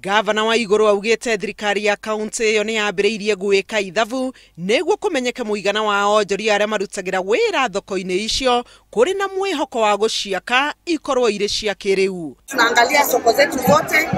Gavana wa Igũrũ augĩte thirikari ya kaunti ĩyo nĩ yambĩrĩirie gwĩka ithabu nĩguo kũmenyeke mũigana wa onjoria arĩa marutagĩra wĩra thoko-inĩ icio, kũrĩ na mwĩhoko wa gũciaka ikorwo irĩ cia kĩrĩu. Tunaangalia soko zetu zote,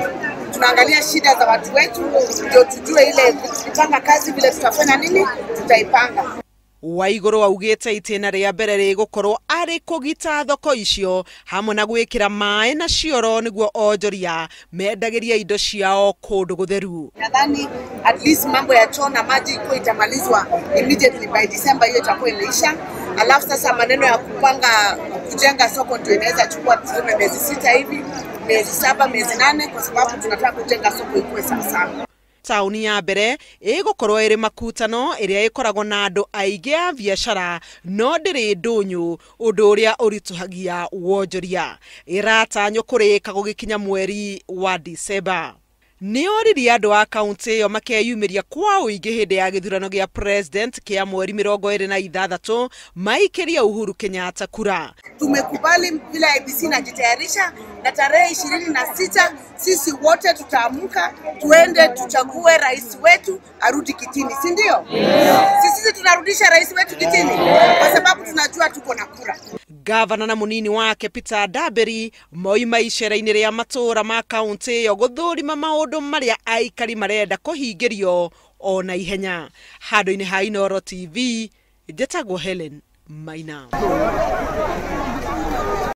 tunaangalia shida za watu wetu, ndio tujue ile tukipanga kazi vile tutafanya nini, tutaipanga. Waigũrũ augĩte itĩna rĩa mbere rĩgũkorwo arĩ kũgita thoko icio hamwe na gwĩkĩra maĩ na cioro nĩguo onjoria mendagĩria indo ciao kũndũ gũtheru. Nadhani at least mambo ya choo na maji iko itamalizwa immediately by December, hiyo itakuwa imeisha. Alafu sasa maneno ya kupanga kujenga soko ndio inaweza chukua tuseme miezi 6 hivi, miezi 7, miezi 8, kwa sababu tunataka kujenga soko ikuwe sawa. Tauni ya mbere ĩgũkorwo ĩrĩ Makutano ĩrĩa ĩkoragwo na andũ aingĩ a biacara no ndĩrĩ ndũnyũ, ũndũ ũrĩa ũritũhagia wonjoria. Ĩratanywo kũrĩka gũgĩkinya mweri wa Disemba. Nĩ oririe andũ a kaunti ĩyo makeyumĩria kwa ũingĩ hĩndĩ ya gĩthurano gĩa president kĩa mweri 26 maikĩrie Uhuru Kenyatta kura. Tumekubali vile IEBC inajitayarisha, na tarehe 26 sisi wote tutaamka tuende tuchague rais wetu arudi kitini, si ndio? Sisi tunarudisha rais wetu kitini kwa sababu tunajua tuko na kura. Gavana na munini wake Peter Ndambiri moima icera-inĩ rĩa matũũra ma kaunti ĩyo gũthũrima maũndũ marĩa aikari marenda kũhingĩrio o na ihenya. Handũ-inĩ ha Inooro TV, njĩtagwo Helen Maina.